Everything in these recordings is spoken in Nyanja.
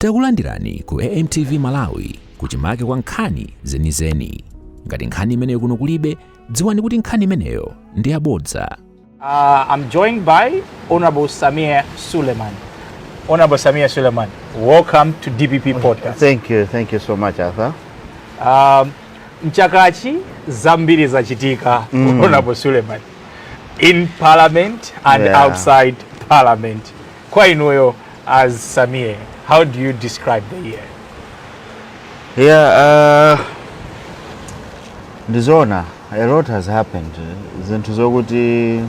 Takulandirani ku AMTV Malawi, kuchimake kwa nkhani zenizeni. Ngati nkhani imeneyo kuno kulibe, dziwani kuti nkhani imeneyo ndi yabodza. I'm joined by Honorable Sameer Suleman. Honorable Sameer Suleman, welcome to DPP Podcast. Thank you so much, Arthur. Mchakachi zambiri zachitika, Honorable Suleman, in Parliament and outside Parliament. Kwa inuyo as Sameer, how do you describe the year? Yeah, ndizoona, a lot has happened. Zinthu zokuti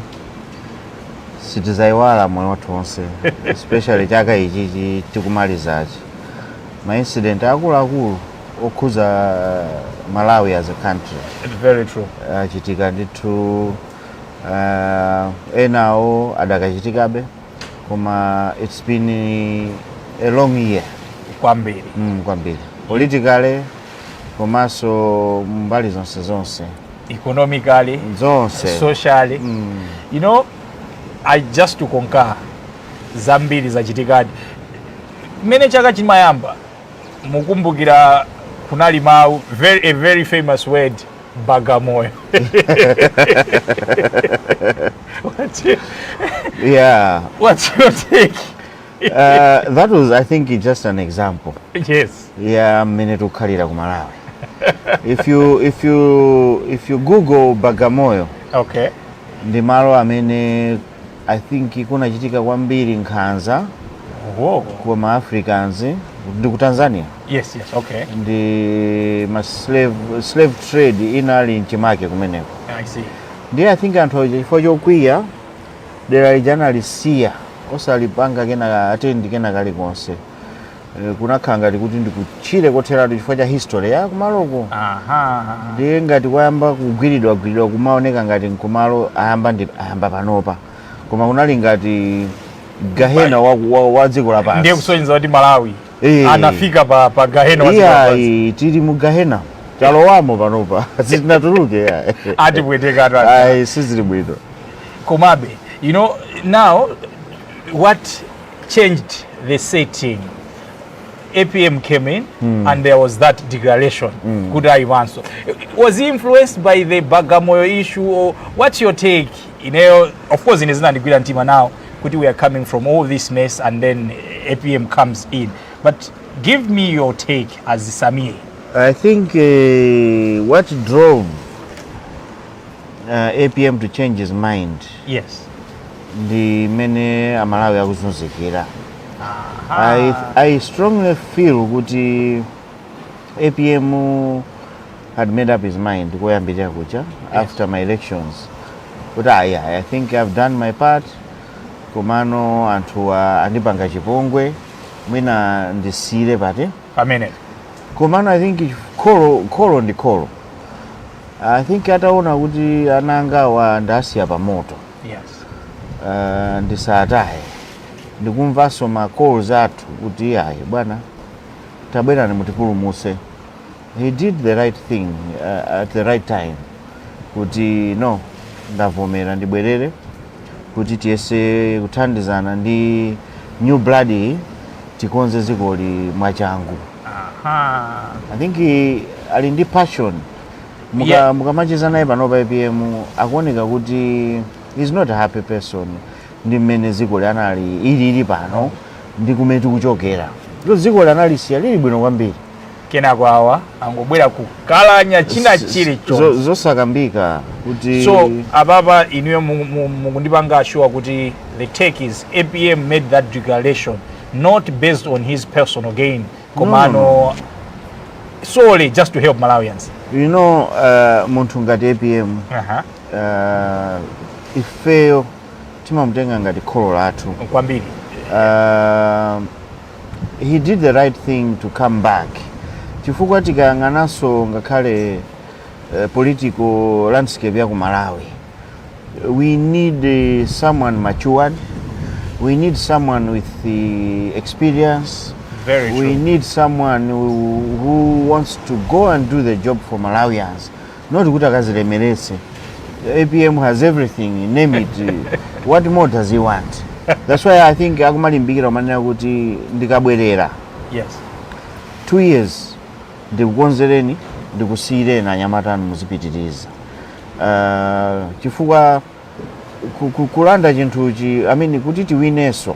sitizayiwala moyo wathu wonse, especially chaka ichichi tikumalizachi. Ma incident akuluakulu okhuza Malawi as a country Very true. achitika ndithu. Enawo adakachitikabe, koma it's been a long year. Kwambiri. Kwambiri politically, komanso mbali zonse zonse. Economically, zonse. Socially. I just to concur, zambiri zachitikadi. Mmene chaka chimayamba, mukumbukira kunali mawu, a very famous word, Bagamoyo. What's your take? That was, I think, just an example ya mmene tikukhalira ku Malawi. If you Google Bagamoyo, ndi malo amene I think kunachitika kwambiri nkhanza kwa ma Africans, ndi ku Tanzania. Ndi ma slave trade inali mchimake kumeneko. I see. Ndiye I think anthu aja, chifukwa chokwiya, dera lija analisiya osalipanga kena attend kena kalikonse. Kunakhala ngati kuti ndikutchire kotheratu chifukwa cha history ya kumaloko. Ndiye ngati kwayamba kugwiridwa gwiridwa, kumaoneka ngati nkumalo ayamba, ndi ayamba panopa, koma kunali ngati gahena wa dziko lapansi. Ndiye kusonyeza kuti Malawi anafika pa gahena wa dziko lapansi. Iyayi, tili mu gahena, talowamo panopa, sitinatuluke. Atipweteka atu. Ayi, sizili bwino. Komabe, now what changed the setting, APM came in and there was that declaration kuti ayimanso. Was he influenced by the Bagamoyo issue, or what's your take? Ineyo, of course, ine zinandigwira mtima now kuti we are coming from all this mess and then APM comes in, but give me your take as Sameer. I think what drove APM to change his mind ndi mmene Amalawi akuzunzikira. I strongly feel kuti APM had made up his mind koyambirira kucha after my elections kuti ayi, I think I've done my part, komano anthu andipanga chipongwe, mwina ndisiyire pati pamenepo. Komano I think kholo, kholo ndi kholo. I think ataona kuti ana angawa ndasiya pa moto, ndisataye, ndikumvanso ma calls athu kuti ayi bwana, tabwerani mutipulumuse, he did the right thing at the right time kuti no, ndavomera, ndibwerere kuti tiyese kuthandizana ndi new blood iyi, tikonze dzikoli mwachangu. I think ali ndi passion. Mukamacheza naye panopa APM, akuoneka kuti he's not a happy person ndi mmene dziko anali ilili pano ndi kumene tikuchokera, because dziko analisiya lili bwino kwambiri. Kenako awa angobwera kukalanya china chilichonse. Zosakambika kuti So apapa inuyo mukundipanga assure kuti the take is APM made that declaration not based on his personal gain, komano No. solely just to help Malawians. Munthu ngati APM, ifeyo timamutenga ngati kholo lathu. Kwambiri. He did the right thing to come back, chifukwa tikayang'ananso ngakhale political landscape ya ku Malawi, we need someone matured, we need someone with the experience. Very We true. need someone who wants to go and do the job for Malawians, not kuti akazilemeretse. APM has everything, name it. What more does he want? That's why I think akumalimbikira kumanena kuti ndikabwerera 2 years ndikukonzereni, ndikusiyireni anyamata anu muzipitiriza, chifukwa kulanda chinthuchi, I mean, kuti tiwinenso,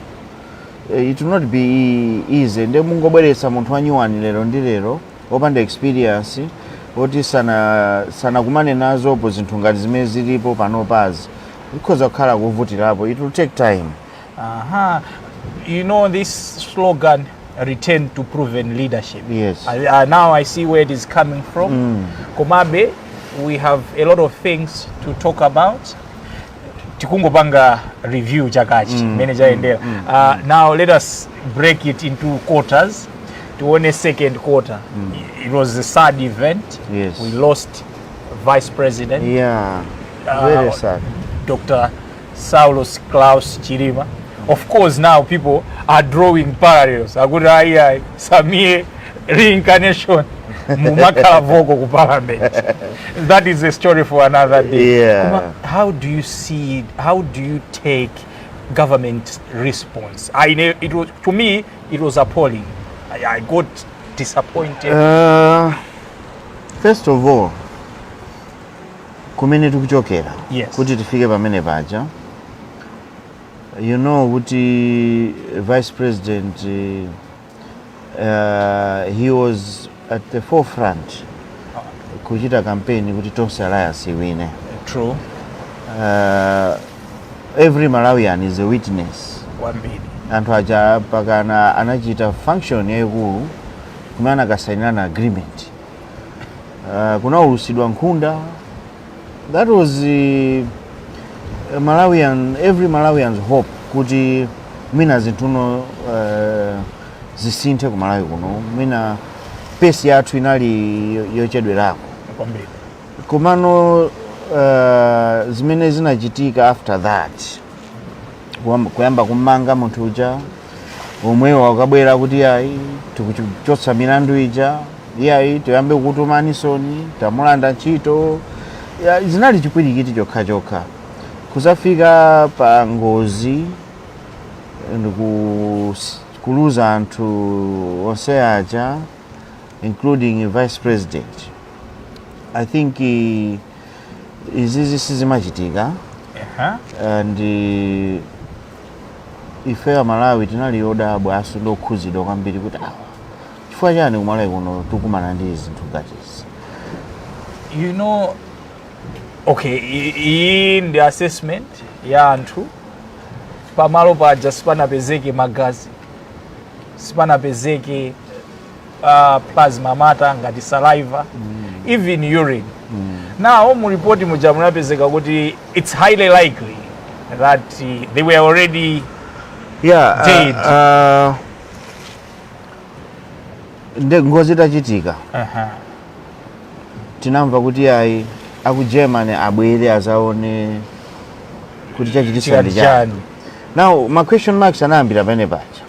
it will not be easy. Nde mungobweretsa munthu wanyuwani lero ndi lero wopanda experience, woti sanakumane nazopo zinthu ngati zimene zilipo panopazi, ikhoza kukhala kuvutirapo. It will take time. Aha. You know this slogan, "Return to proven leadership." Yes. Now I see where it is coming from. Komabe, we have a lot of things to talk about. Tikungopanga review chakachi mmene chayendera. Now let us break it into quarters. Tione second quarter. It was a sad event. We lost vice president. Very sad. Dr. Saulos Klaus Chilima. Of course, now people are drawing parallels. Akuti ayi ayi, Samie reincarnation mumakhala vocal ku parliament. That is a story for another day. Koma, how do you see it? How do you take government response? I know it was, to me it was appalling. I got disappointed. First of all, kumene tikuchokera kuti tifike pamene paja, kuti vice president, he was at the forefront kuchita campaign kuti Tonse Alliance iwine. True. Every Malawian is a witness. Kwambiri. Anthu aja pakana anachita function yayikulu kumene anakasayinirana agreement, kunaulusidwa nkhunda. That was Malawian, every Malawian's hope kuti mwina zinthuno zisinthe ku Malawi kuno. Mwina pace yathu inali yochedwerako. Kwambiri. Komano zimene zinachitika after that, kuyamba kumanga munthu uja, omwewo akabwera kuti ayi, tikuchotsa milandu ija, iyayi, tiyambe kukutumanisoni, tamulanda ntchito. Ya, zinali chipwirikiti chokhachokha kuzafika pa ngozi ndikuluza anthu onse aja, including vice president. I think izizi sizimachitika. And ife Amalawi tinali odabwa aso ndokhuzidwa kwambiri kuti awa, chifukwa chani kumalawi kuno tikumana ndi zinthu ngatizi? Okay, iyi ndi assessment ya anthu. Pamalo paja sipanapezeke magazi, sipanapezeke plasma matter ngati saliva, even urine. Now mu report muja munapezeka kuti it's highly likely that they were already dead. Nde ngozi itachitika, tinamva kuti ayi, aku Germany abwere azaone kuti chachitisa ndi chikati chani. Chani? Now ma question marks anayambira pamene paja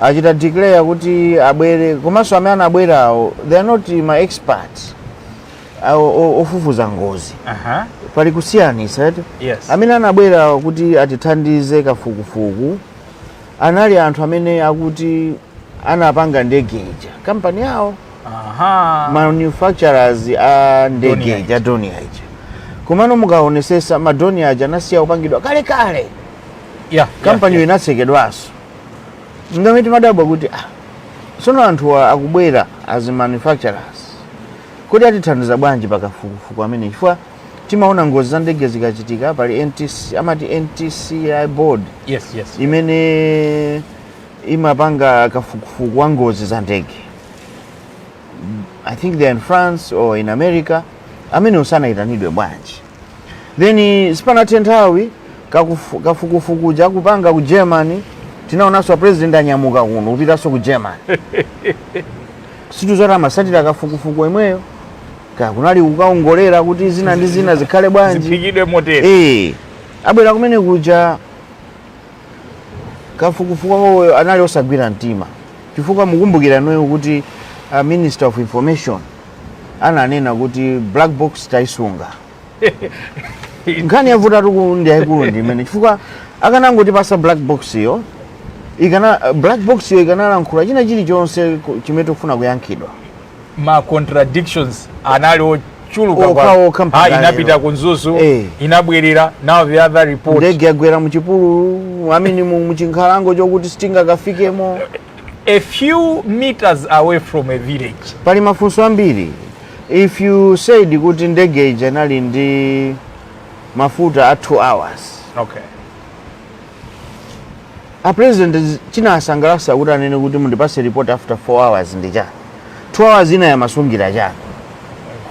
achita declare kuti abwere. Komanso amene anabwerawo, they are not ma expert ofufuza ngozi. Pali kusiyanisa, eti? Yes. Amene anabwera kuti atithandize kafukufuku anali anthu amene akuti anapanga ndege ija, kampani yawo, manufacturers a ndege Dornier. ija, Dornier ija. Komano mukaonesesa, ma Dornier aja anasiya kupangidwa kalekale. Kampani inatsekedwanso. Ndamene timadabwa kuti ah, sono anthuwa akubwera as manufacturers kuti atithandiza bwanji pakafukufuku amene? Chifukwa timaona ngozi za ndege zikachitika, pali NTC, amati NTCI board imene imapanga kafukufuku wa ngozi za ndege. I think they're in France or in America. Amene usanayitanidwe bwanji? Then sipanathe nthawi kafukufuku akupanga ku Germany, tinaonanso a president anyamuka kuno kupitanso ku Germany. Situzoti amasatira kafukufuku imweyo ka kunali kukaongolera kuti zina ndi zina zikhale bwanji. Ziphikidwe motere. Eh, abwera kumene kuja, kafukufuku akoyo anali osagwira mtima, chifukwa mukumbukira noyo kuti Minister of Information ananena kuti black box taisunga. Nkhani yavutatu ndi yayikulu ndi imene, chifukwa akanangoti pasa black box iyo. Ikana black box yo ikanalankhula china chilichonse chimene tikufuna kuyankhidwa. Ma contradictions anali ochuluka. Okha, okha mpaka Ah, inapita lero. ku Mzuzu, Eh. inabwerera, now the other report. Ndege yagwera muchipululu, amini muchinkhalango chokuti sitingakafikemo. A few meters away from a village. Pali mafunso ambiri. If you said kuti ndege ija inali ndi mafuta a 2 hours, a president chinasangalasa kuti anene kuti mundipase report after 4 hours ndi chani? 2 hours ina yamasungira chani?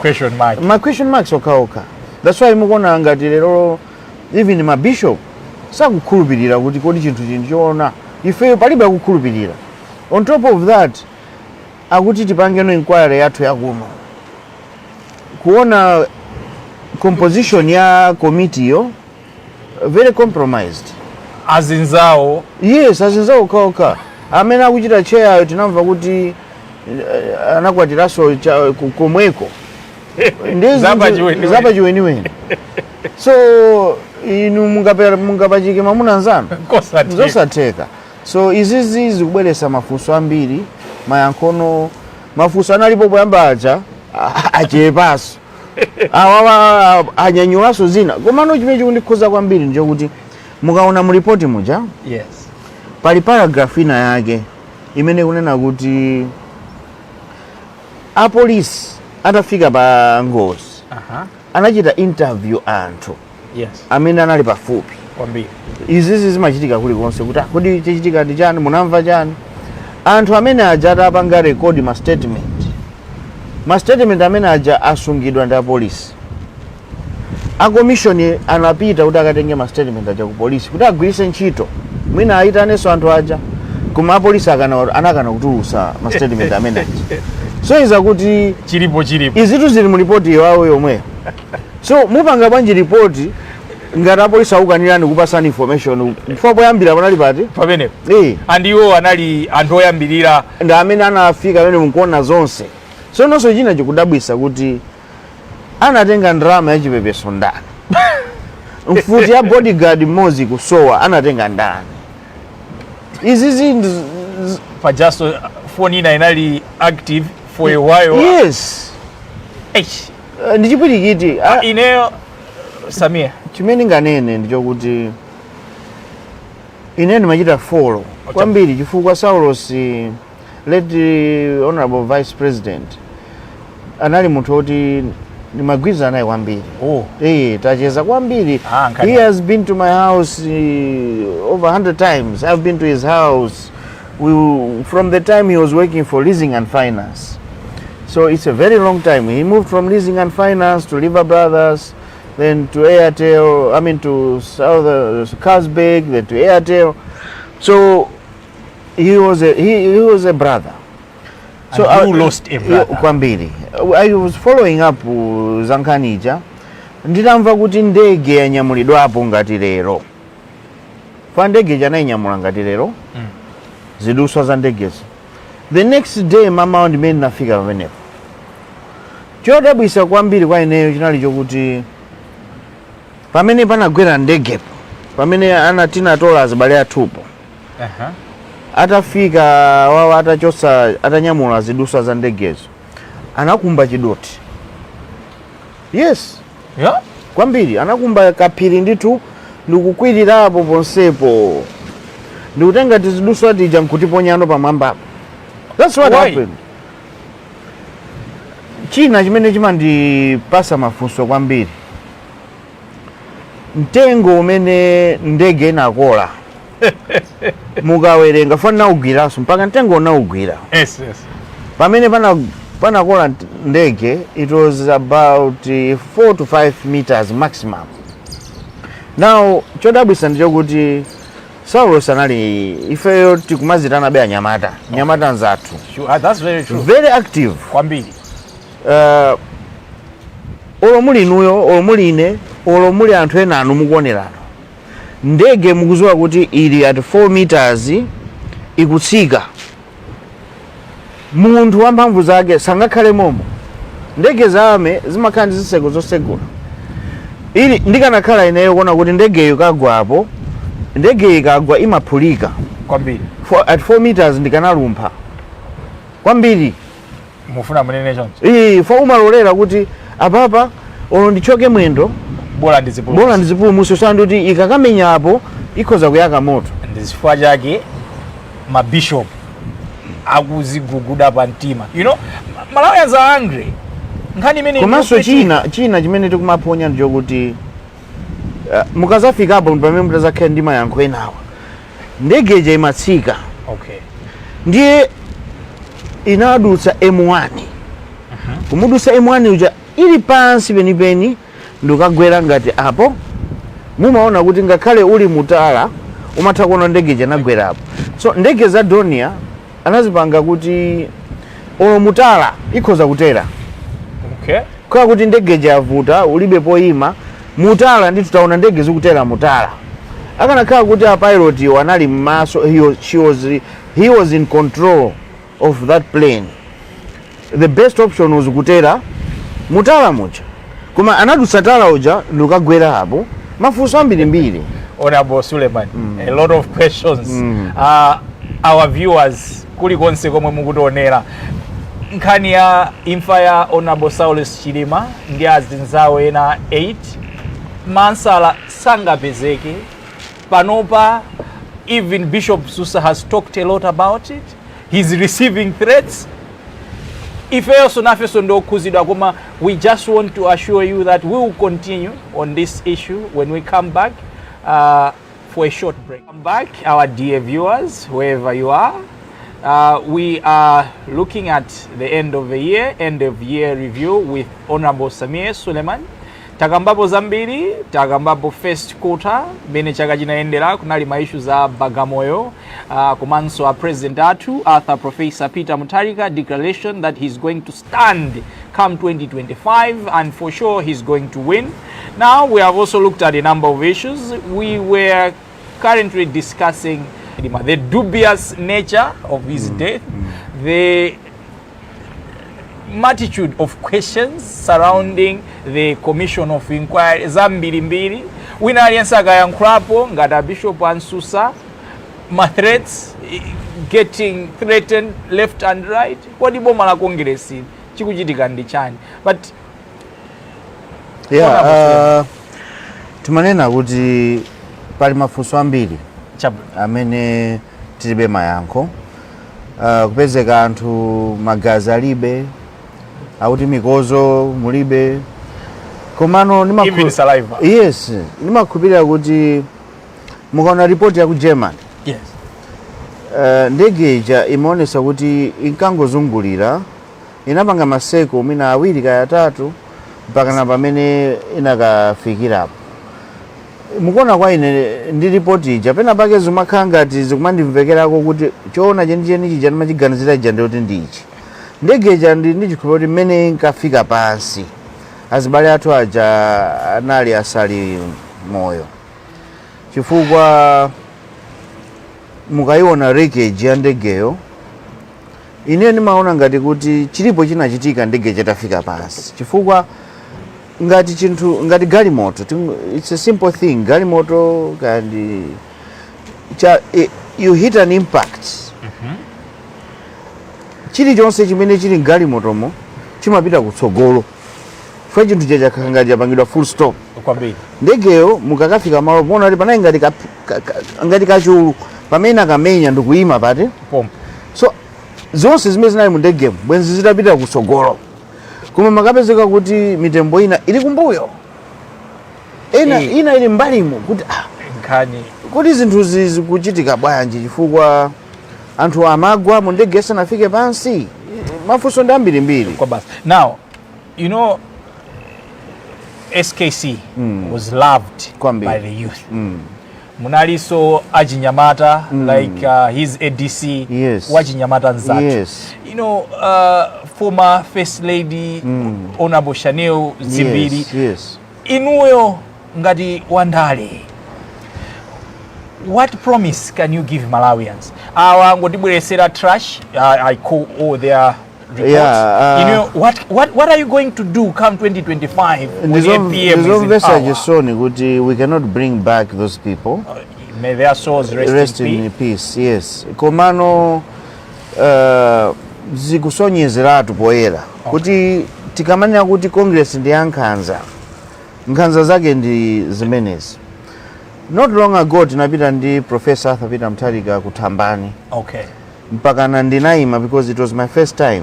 Question mark. Ma question marks okhaokha. That's why mukuona ngati lero even ma bishop sakukhulupirira kuti kodi chinthu chinthu choona. Ifeyo palibe akukhulupirira. On top of that, akuti tipangeno inquiry yathu yakuno, kuona composition ya committee yo, very compromised. Azinzawo. Yes, azinzawo okhaokha. Amene akuchita chair, tinamva kuti anakwatiranso komweko. Zapachiweniweni. Zapachiweniweni. So inu mungapachike mamuna nzanu? Kosatheka. Zosatheka. So izizi zikubweretsa mafunso ambiri, mayankhono. Mafunso analipo poyamba aja achepaso, awawa anyanyulaso zina. Komano chimene chikundikhuza kwambiri ndichokuti mukaona mu ripoti muja, pali paragraph ina yake imene kunena kuti apolisi atafika pa ngozi, anachita interview anthu amene anali pafupi. Izizi zimachitika kulikonse kuti, "Ah, kodi chachitika ndi chani? Munamva chani?" Anthu amene aja atapanga record ma statement, ma statement amene aja asungidwa ndi apolisi. A commission anapita kuti akatenge ma statement aja ku polisi kuti agwiritse ntchito, mwina ayitanenso anthu aja, koma apolisi akana, anakana kutulusa ma statement amene aja. So iza kuti Chilipo chilipo. Izitu zili mu ripoti yawo yomweyo. So mupanga bwanji ripoti ngati apolisi akukanirani kupasani information? Chifukwa poyambira panali pati? Pamenepo. Eh. And iwo anali anthu oyambirira. Ndi amene anafika, amene mukuona zonse. So nonso china chikudabwisa kuti anatenga ndalama yachipepeso ndani? Mfuti ya bodyguard mmodzi kusowa, anatenga ndani? Izizi Pajaso phone ina inali active for a while. Yes. Eish. Ndi chipwirikiti. Ah, Ineyo, Samia, chimene nganene ndichokuti ine ndimachita follow kwambiri chifukwa Saulos, late honorable vice president, anali munthu woti ndimagwirizana naye kwambiri. Eh, tacheza kwambiri. Ah, nkhani. He has been to my house over 100 times. I've been to his house. From the time he was working for Leasing and Finance, so it's a very long time. He moved from Leasing and Finance to Lever Brothers, then to Airtel, I mean to South Carlsberg, then to Airtel. So he was a brother. And you lost a brother. Kwambiri. I was following up za nkhani ija. Ndinamva kuti ndege yanyamulidwapo ngati lero, fa ndege ija anayinyamula ngati lero, ziduswa za ndegezo. The next day mamawa ndimene ndinafika pamenepo. Chodabwisa kwambiri kwa ineyo chinali chokuti pamene panagwera ndegepo, pamene anatinatola azibale athupo, atafika wawo, atachosa, atanyamula ziduswa za ndegezo, anakumba chidoti. Yes. Kwambiri, anakumba kaphiri ndithu, ndikukwirirapo ponsepo, ndikutenga tiziduswa tija nkutiponyano pamwambapo. That's what Why? happened. China chimene chimandipasa mafunso kwambiri, mtengo umene ndege inakola, mukawerenga fana naugwiranso mpaka mtengo unaugwira. Pamene panakola ndege, it was about 4 to 5 meters maximum. Now chodabwisa ndichokuti Saulos anali, ifeyo tikumazitana be anyamata, nyamata nzathu. Sure. Ah, that's very true. Very active. Kwambiri. Olo muli inuyo, olo muli ine, olo muli anthu ena anu mukuonerano, ndege mukuziwa kuti ili at 4 meters ikutsika, munthu wamphamvu zake sangakhale momo. Ndege zame zimakhala ndi zitseko zosegula. Ili ndikanakhala ineyo kuona kuti ndegeyo ikagwapo, ndege ikagwa imaphulika. Kwambiri. At 4 meters ndikanalumpha kwambiri. Mufuna munene choncho? Ii, fo umalolera kuti apapa olo ndichoke mwendo, bola ndizipulumutse. Bola ndizipulumutse, so ndikuti ikakamenyapo ikhoza kuyaka moto. Ndizifukwa chake mabishop akuziguguda pa mtima. Malawians are angry, nkhani imene Komanso china chimene tikumaphonya ndichokuti mukazafikapo pamene mutazakhale ndi mayankho enawa, ndege ija imatsika, ndiye inadutsa M1, kumudutsa M1 uja ili pansi penipeni ndikagwera ngati apo. Mumaona kuti ngakhale uli mutala umatha kuona ndege ija inagwerapo. So ndege za Dornier anazipanga kuti olo mutala ikhoza kutera. Kwa kuti ndege ija yavuta, ulibe poyima, mutala ndithu taona ndege zikutera mutala. Akanakhala kuti a pilot iwo anali m'maso, he was in control of that plane, the best option was kutera mutala muja, koma anadutsa tala uja ndikagwera apo. Mafunso ambirimbiri. Honorable Suleiman, a lot of questions. Our viewers kulikonse komwe mukutionera, nkhani ya imfa ya Honorable Saulus Chilima ndi azinzawo ena 8, ma answer sangapezeke panopa. Even Bishop Msusa has talked a lot about it. He's receiving threats. Ifeyonso nafenso ndiokhuzidwa, koma we just want to assure you that we will continue on this issue when we come back for a short break. Come back, our dear viewers, wherever you are. We are looking at the end of the year, end of year review with Honorable Sameer Suleman. Takambapo zambiri, takambapo first quarter mene chaka chinayendera, kunali ma issues a Bagamoyo, komanso a president athu Arthur Professor Peter Mutharika declaration that he's going to stand come 2025, and for sure he's going to win. Now we have also looked at a number of issues. We were currently discussing the dubious nature of his death, the multitude of questions surrounding the commission of inquiry, zambirimbiri. Wina aliyense akayankhulapo ngati abishop a Msusa, ma threats, getting threatened left and right. Kodi boma la Kongeresi chikuchitika ndi chani? But Yeah, timanena kuti pali mafunso ambiri amene tilibe mayankho. Kupezeka anthu magazi alibe, akuti mikozo mulibe, komano Even saliva. Yes, ndimakhulupirira kuti mukaona ripoti ya ku Germany, ndege ija imaonesa kuti inkangozungulira, inapanga ma circle mwina awiri kaya atatu mpaka na pamene inakafikirapo. Mukuona kwa ine ndi ripoti ija, pena pake zimakhala ngati zikumandimvekerako kuti choona chenicheni chija ndimachiganizira ija ndiyoti ndichi ndege ija ndi chikhulupiriro kuti mmene inkafika pansi azibale athu aja anali asali moyo, chifukwa mukayiona wreckage ya ndegeyo, ine ndimaona ngati kuti chilipo chinachitika ndege chatafika pansi, chifukwa ngati chinthu ngati galimoto, it's a simple thing, galimoto kandi cha you hit an impact, chilichonse chimene chili mgalimotomo chimapita kutsogolo chifukwa chinthu chachakhala ngati chapangidwa full stop. Ndegeyo mukakafika malo muona kuti panali ngati ngati kachulu pamene akamenya ndikuyima pati pompo. So zonse zimene zinali mu ndegemo bwenzi zitapita kutsogolo, koma makapezeka kuti mitembo ina ili kumbuyo, ina ina ili mbalimo kuti ah, nkhani kuti zinthuzi zikuchitika bwanji, chifukwa anthu amagwa mu ndege asanafike pansi? Mafunso ndi ambirimbiri. Kwa basi. Now, SKC was loved Kwambiri. by the youth. Munalinso achinyamata like his ADC wachinyamata nzathu, former First Lady Honorable Shanil Dzimbiri. Inuyo ngati wandale, what promise can you give Malawians? Awa ngotibweresera trash. I call all their reports. Inuyo, what are you going to do come 2025 when APM is in Ndizomvetsa power? chisoni kuti we cannot bring back those people. May their souls rest, rest in in peace. Peace, yes. Komano zikusonyezeratu poyera kuti tikamanena kuti Congress ndi yankhanza, nkhanza zake ndi zimenezi. Not long ago tinapita ndi Professor Arthur Peter Mutharika ku Thambani. Mpakana ndinayima because it was my first time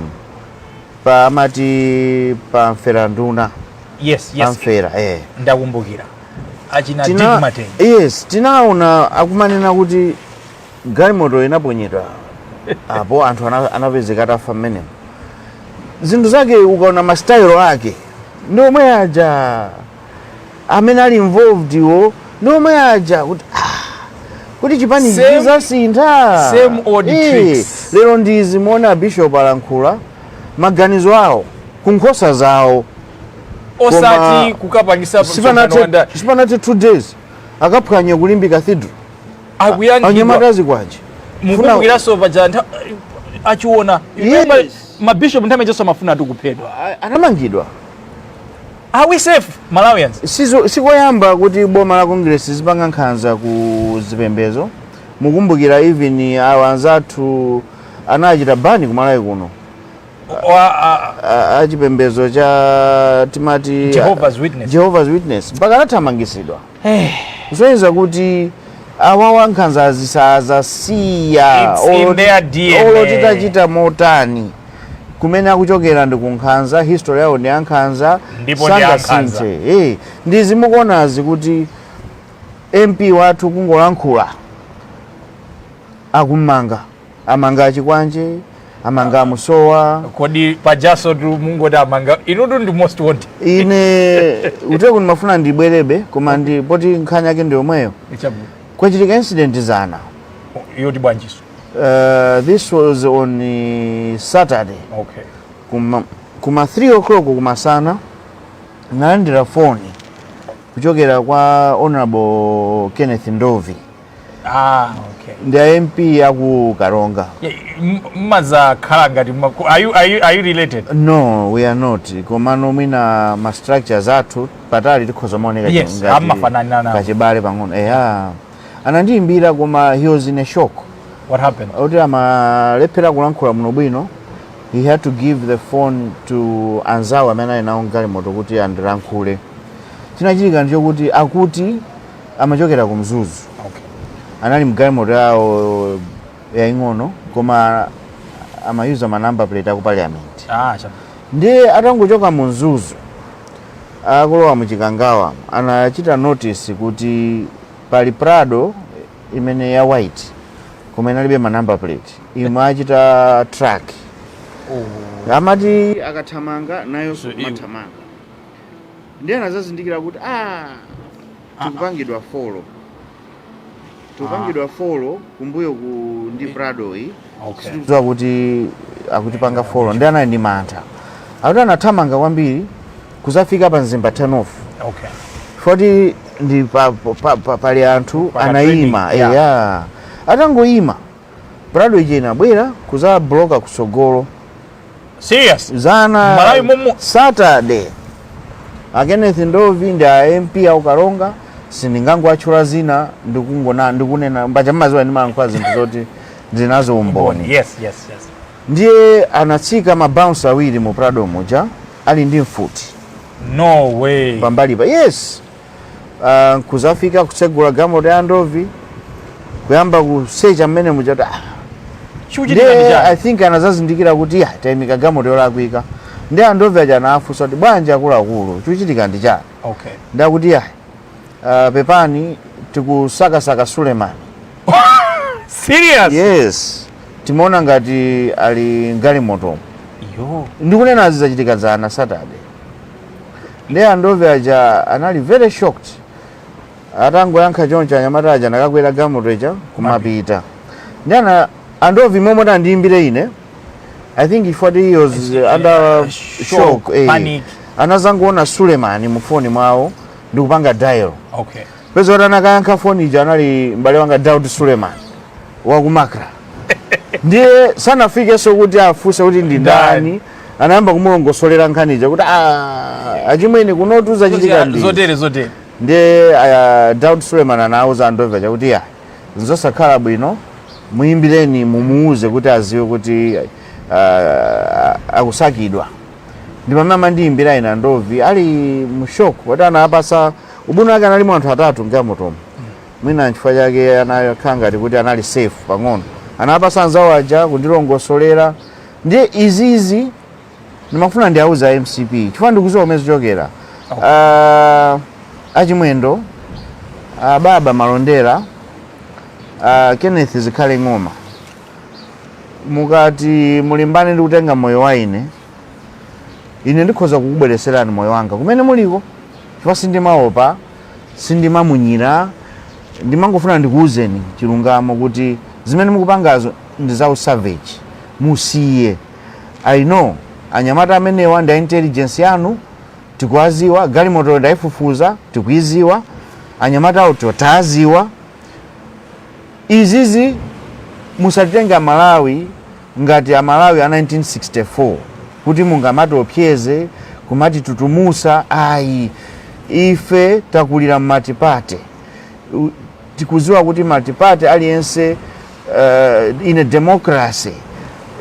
pa amati pa mferanduna. Pamfera, eh. Ndakumbukira achina Dick Matenje. Yes, tinaona akumanena kuti galimoto inaponyedwa apo, anthu anapezeka atafa mmenemo. Zinthu zake ukaona masitayilo ake ndi omwe aja, amene ali involved iwo ndi omwe aja, kuti kuti chipani chizasintha. Same old tricks. Lero ndizi muona bishop alankhula maganizo awo kunkhosa zawo. Osati kukapangisa msonkhano Sipanathe 2 days akaphwanya ku Limbe Cathedral. Akuyankhidwa. Anyamata zikwaje. Mukumbukiranso paja achiona Yes. mabishop nthawi imenso amafuna ati kuphedwa. Anamangidwa. Are we safe, Malawians? Sikoyamba kuti boma la Congress zipanga nkhanza ku zipembezo. Mukumbukira even awa anzathu anachita ban ku Malawi kuno, achipembezo cha timati Jehovah's Witness. Jehovah's Witness, mpaka anathamangisidwa, kusonyeza kuti awawa nkhanza zisazasiya. It's in their DNA. Olo titachita motani, kumene akuchokera ndi kunkhanza, history yawo ndi ankhanza. Ndipo ndi ankhanza. Sangasinthe. Ndizimukuonazi kuti MP wathu kungolankhula akummanga, amanga achikwanje, amanga amusowa. Kodi pajaso tu mungoti amanga inutu ndi most wanted. Ine uteko ndimafuna ndibwerebe, koma ndi poti nkhani yake ndi yomweyo. Kwachitika incident zana. Yoti bwanjiso? This was on Saturday. Kuma 3 o'clock kumasana nalandira foni kuchokera kwa Honorable Kenneth Ndovi. Ah, okay. Ndi a MP aku Karonga. Yeah, mmazakhala ngati are you related? No, we are not, komano mwina ma structures athu patali tikhoza maoneka Yes, amafanana nawo. Kachibale pang'ono, eya. Anandiyimbira koma he was in a shock. What happened? Kuti amalephera kulankhula muno bwino. He had to give the phone to anzawo amene ali nawo mgalimoto kuti andilankhule. Chinachitika ndichokuti akuti amachokera ku Mzuzu. Anali mgalimoto yawo yaying'ono koma amayuza ma number plate aku Parliament. Ah, cha. Ndiye atangochoka mu Mzuzu akulowa muchikangawa, anachita notice kuti pali Prado imene ya white koma inalibe ma number plate, imachita track. Amati akathamanga nayonso So, kumathamanga. Ndiye anazazindikira kuti ah, tikupangidwa follow, tikupangidwa follow kumbuyo ku ndi Prado iyi. Sitikudziwa kuti akutipanga follow. Ndi anali ndi mantha, akuti anathamanga kwambiri kuzafika pa Mzimba turn off. Foti ndi pali anthu Paka anayima. traffic, yeah. Eya, atangoyima Prado ija inabwera kuzabloka kusogolo. Serious? Zana. Malawi momo? Saturday. A Kenneth Ndovi ndi a MP au Karonga, sindingangoatchula zina, ndikungona ndikunena mbacha mmaziwa ndimalankhula zinthu zoti ndinazo umboni. Ndiye anatsika mabouncer awiri mu Prado muja ali ndi mfuti. No way. Pambalipa, yes. Kuzafika kutsegula galimoto ya Ndovi, kuyamba kusecha mmene muja kuti ah, Chikuchitika ndi ndiye chani? I think anazazindikira kuti ya tayimika galimoto yolakwika. Ndi andovi aja anafunsa kuti, "Bwanji akuluakulu, chikuchitika ndi chani?" Ndakuti, "Ya, pepani, tikusakasaka Sulemani." Serious? Yes, timaona ngati ali mgalimotomo. Yo. Ndikunena zizachitika dzana, Saturday. Ndiye andovi aja anali very shocked. Atangoyankha choncho, anyamata aja nakakwera galimoto ija kumapita. Ndi ana andovi momwe andiyimbire ine, I think if what he was under shock, shock, eh, panic. Anazangoona Sulemani mu foni mwawo ndikupanga dial. Peza kuti anakayankha foni ija anali m'bale wanga Daud Suleman wakumakra. Ndiye sanafikenso kuti afunse kuti ndi ndani, anayamba kumulongosolera nkhani ija kuti, "Ah, achimwene, kunotu zachitika ndi Zotere zotere." Ndiye Daud Suleman anauza andovi aja kuti ya Nzosakhala bwino, muyimbireni, mumuuze kuti aziwe kuti akusakidwa. Ndi pamene amandiyimbira ine Ndovi ali mu shock kuti anapasa ubwino wake, analimo anthu atatu mgalimotomo, mwina nchifukwa chake anakhala ngati kuti anali safe pang'ono. Anapasa anzawo aja kundilongosolera. Ndiye izizi ndimafuna ndiauza MCP chifukwa ndikuziwa kumene zichokera. Achimwendo, baba Malondera, Kenneth Zikhale Ng'oma, mukati mulimbane ndi kutenga moyo wa ine, ine ndikhoza kukubwereserani moyo wanga kumene muliko, chifukwa sindimaopa, sindimamunyira. Ndimangofuna ndikuwuzeni chilungamo kuti zimene mukupangazo ndi za usavage, musiye. I know anyamata amenewa ndi a intelligence yanu, tikuwaziwa. Galimoto ndayifufuza, tikuiziwa. Anyamata awo taziwa. Izizi musatitenga Malawi ngati Amalawi a 1964 kuti mungamatiopseze, kumati tutumusa, ayi. Ife takulira multiparty. Tikuziwa kuti multiparty aliyense, in a democracy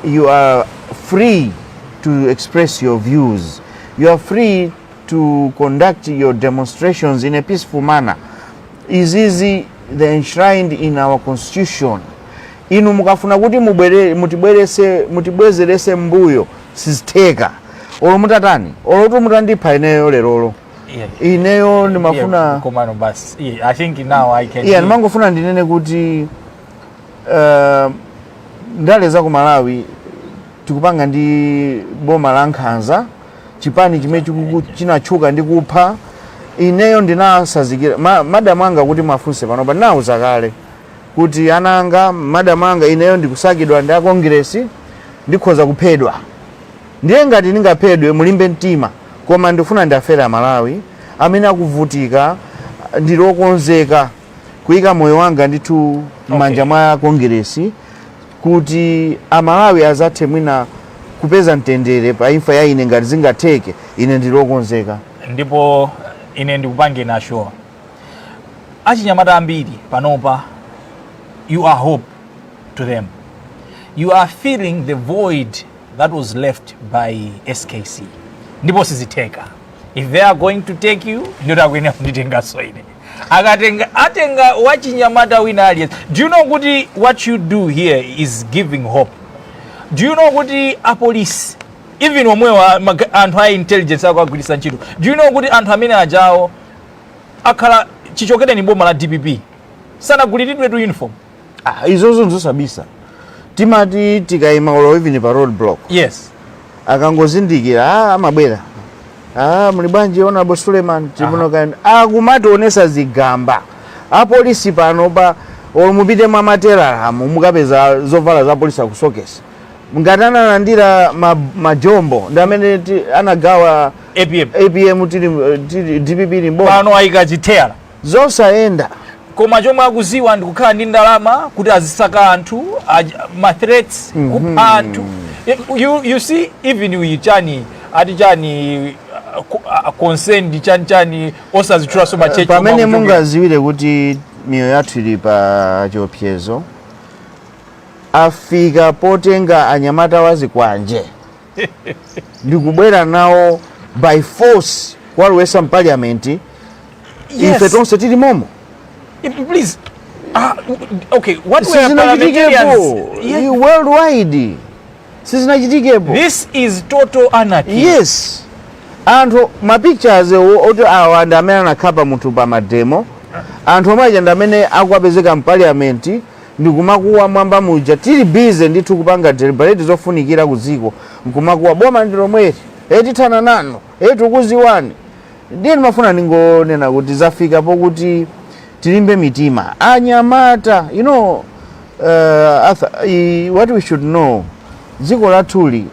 you are free to express your views, you are free to conduct your demonstrations in a peaceful manner. Izizi they enshrined in our constitution. Inu mukafuna kuti mutibwerese, mutibwezerese mbuyo, sizitheka. Olo mutatani, olo kuti mutandipha ineyo lerolo, ineyo ndimafuna Yeah, komano basi, yeah, I think now I can Yeah, ndimangofuna ndinene kuti ndale za ku Malawi tikupanga ndi boma la nkhanza, chipani chimene chinatchuka ndi kupha. Ineyo ndinasazikira madamu anga kuti mwafunse panopa, ndinawuza kale kuti ana anga, madamu anga, ineyo ndikusakidwa ndi akongiresi, ndikhoza kuphedwa. Ndiye ngati ndingaphedwe, mulimbe mtima, koma ndifuna ndafera Malawi amene akuvutika. Ndilokonzeka kuyika moyo wanga ndithu m'manja mwa kongiresi kuti Amalawi azathe mwina kupeza mtendere pa imfa ya ine. Ngati zingatheke, ine ndilokonzeka. Ndipo ine ndikupange nasure achinyamata ambiri panopa, you are hope to them. You are filling the void that was left by SKC. Ndipo sizitheka. If they are going to take you, ndiyoti akuyenera kunditenganso ine. Akatenga, atenga wachinyamata wina aliyense. Do you know kuti what you do here is giving hope? Do you know kuti apolisi, even omwewa anthu a intelligence ako agwiritsa ntchito, do you know kuti anthu amene ajawo akhala chichokereni boma la DPP sanaguliridwe tu uniform? Ah, izozo nzosabisa. Timati tikayima ulo even pa road block, akangozindikira, ah, amabwera, "Ah, muli bwanji, Honorable Suleiman?" Timuno akumationesa zigamba apolisi pano pa. Olo mupite mwa materalamu, mukapeza zovala za polisi akusokesa. Ngati analandira majombo ndi amene anagawa APM. APM tili DPP ni boma. Pano ayika chithera. Zosayenda. Koma chomwe akuziwa ndi kukhala ndi ndalama kuti azisaka anthu, ma threats, kupha anthu. You see, even uyi chani, ati chani, concerned chani chani, osazitchulanso machechi. Pamene mungaziwire kuti miyoyo yathu ili pa chiopsezo, afika potenga anyamata wazikwanje ndikubwera nawo by force kuwalowesa mparliament. Ife tonse tili momo. Please, okay, what were Sizinachitikepo. parliamentarians? Yeah. Worldwide sizinachitikepo. This is total anarchy. Yes, anthu ma pictures oti awa ndi amene anakhapa munthu pa mademo, anthu omwe aja ndi amene akuwapezeka mparliament ndikumakuwa mwamba muja. Tili busy ndithu kupanga deliberate zofunikira ku dziko, nkumakuwa, "Boma ndi lomweri, e tithana nanu, e tikuziwani." Ndiye ndimafuna ndingonena kuti zafika pokuti tilimbe mitima anyamata. Arthur, what we should know, dziko lathuli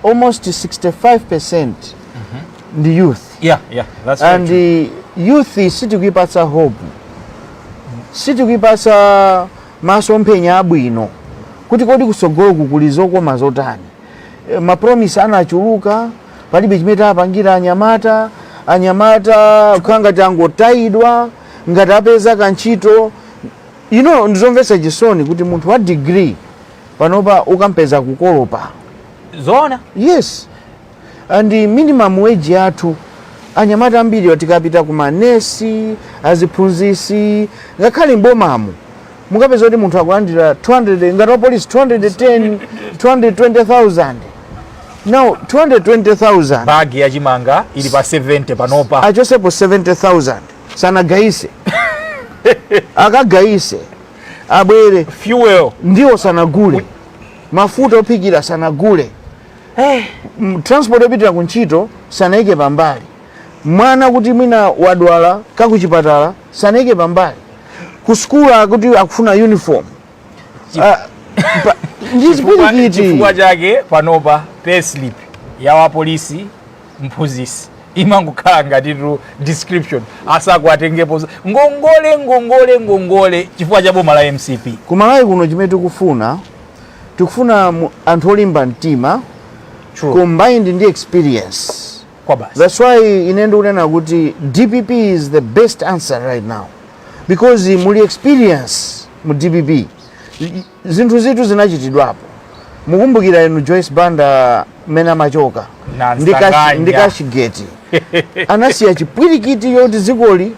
almost 65% ndi youth. Yeah, that's very And true. the youth sitikuipatsa hope, sitikuipatsa masomphenya abwino kuti kodi kusogoloku kuli zokoma zotani. Ma promise anachuluka, palibe chimene tapangira anyamata. Anyamata kukhala ngati angotayidwa, ngati apeza kantchito. Ndizomvetsa chisoni kuti munthu wa degree panopa ukampeza kukolopa. Zona. Yes, and minimum wage yathu, anyamata ambiri tikapita ku manesi, aziphunzisi, ngakhale mbomamo, mukapeza kuti munthu akulandira 200, ngati wa polisi 210, 220,000. Now 220,000, Bagi yachimanga ili pa 70 panopa. Achosepo 70,000, sanagayise, akagayise abwere. Fuel. Ndiwo sanagule, mafuta ophikira sanagule, transport yopitira kuntchito sanayike pambali, mwana kuti mwina wadwala kakuchipatala sanayike pambali, ku sukulu akuti akufuna uniform. Ah, ndi zipwirikiti. Chifukwa chake panopa payslip ya wapolisi, mphunzisi imangokhala ngatitu description, asakuatengepo ngongole, ngongole, ngongole, chifukwa cha boma la MCP. Kumalawi kuno chimene tikufuna, tikufuna anthu olimba mtima True. combined ndi experience. Kwa basi. That's why ine ndikunena kuti DPP is the best answer right now, because muli experience mu DPP. Zinthu zitu zinachitidwapo. Mukumbukira inu Joyce Banda mmene amachoka Na ndi Nsanganya. Cashgate, anasiya chipwirikiti yoti dzikoli,